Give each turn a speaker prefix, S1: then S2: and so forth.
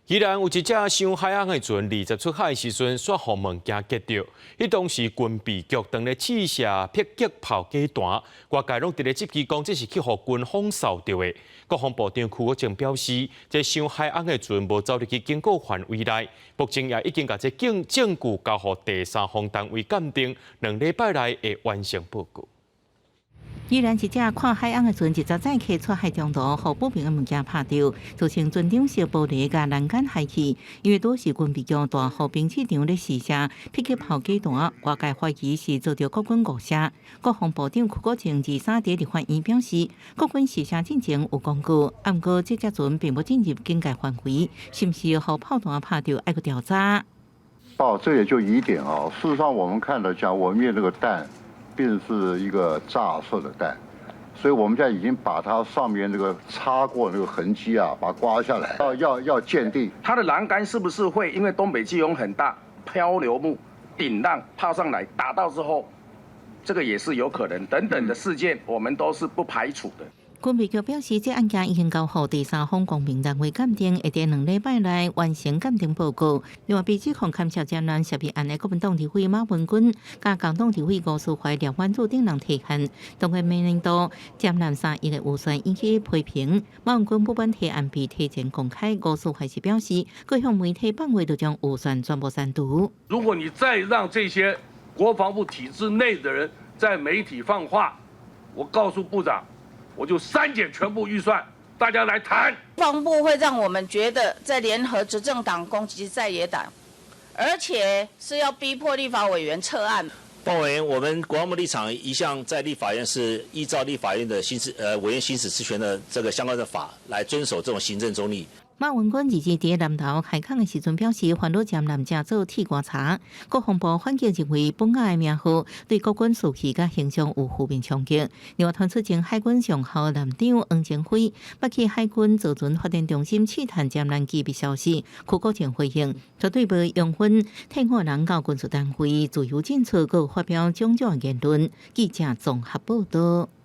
S1: 宜蘭有一隻傷海紅的船，20出海時陣，煞予物件擊著。彼當時軍備局當咧試射迫擊炮假彈，外界攏佇咧質疑講這是去予軍方掃著的。國防部長邱國正表示，這傷海紅的船無走入去警告範圍內，目前也已經共這證據交予第三方單位鑑定，2禮拜內會完成報告。
S2: 宜蘭一隻看海翁的船，一早載客出海中途，予不明的物件拍著，造成船頂小玻璃佮欄杆害去。因為當時軍備局大湖兵試場咧試射迫擊炮炸彈，外界懷疑是遭著國軍誤射。國防部長邱國正23佇立法院表示，國軍試射進前有公告，毋過這隻船並無進入警戒範圍，是毋是予炮彈拍著，愛閣調查。
S3: 哦，這也就疑點啊。事實上，我們看到講，我們那個彈，並是一個炸射的彈，所以我們現在已經把它上面那個擦過那個痕跡啊，把它刮下來，要鑑定。
S4: 它的欄杆是不是會因為東北季風很大，漂流木頂浪拋上來打到之後，這個也是有可能等等的事件，我們都是不排除的。
S2: 軍備局表示，這案件已經交予第三方公平單位鑑定，會佇2禮拜內完成鑑定報告。另外，被指控牽涉潛艦涉密案的國民黨立委馬文君，佮共黨立委吳斯懷、廖宛如等人提案，當過明年度潛艦3億的預算引起批評。馬文君不滿提案被提前公開，吳斯懷是表示，各項媒體放話就將預算全部刪除。
S5: 如果你再讓這些國防部體制內的人在媒體放話，我告訴部長，我就刪減全部預算，大家來談。
S6: 國防部會讓我們覺得在聯合執政黨攻擊在野黨，而且是要逼迫立法委員撤案。
S7: 報委員，我們國防部立場一向在立法院是依照立法院的行使，委員行使職權的這個相關的法來遵守這種行政中立。
S2: 馬文君二日佇南投開講的時陣表示，煩惱潛艦成做鐵棺材。國防部反擊認為，本案的名號對國軍士氣佮形象有負面衝擊。另外，傳出前海軍上校艦長黃正輝，捌去海軍造船發展中心試探潛艦機密消息，邱國正回應，絕對無容許退伍人到軍事單位自由進出，閣發表種種言論。記者綜合報道。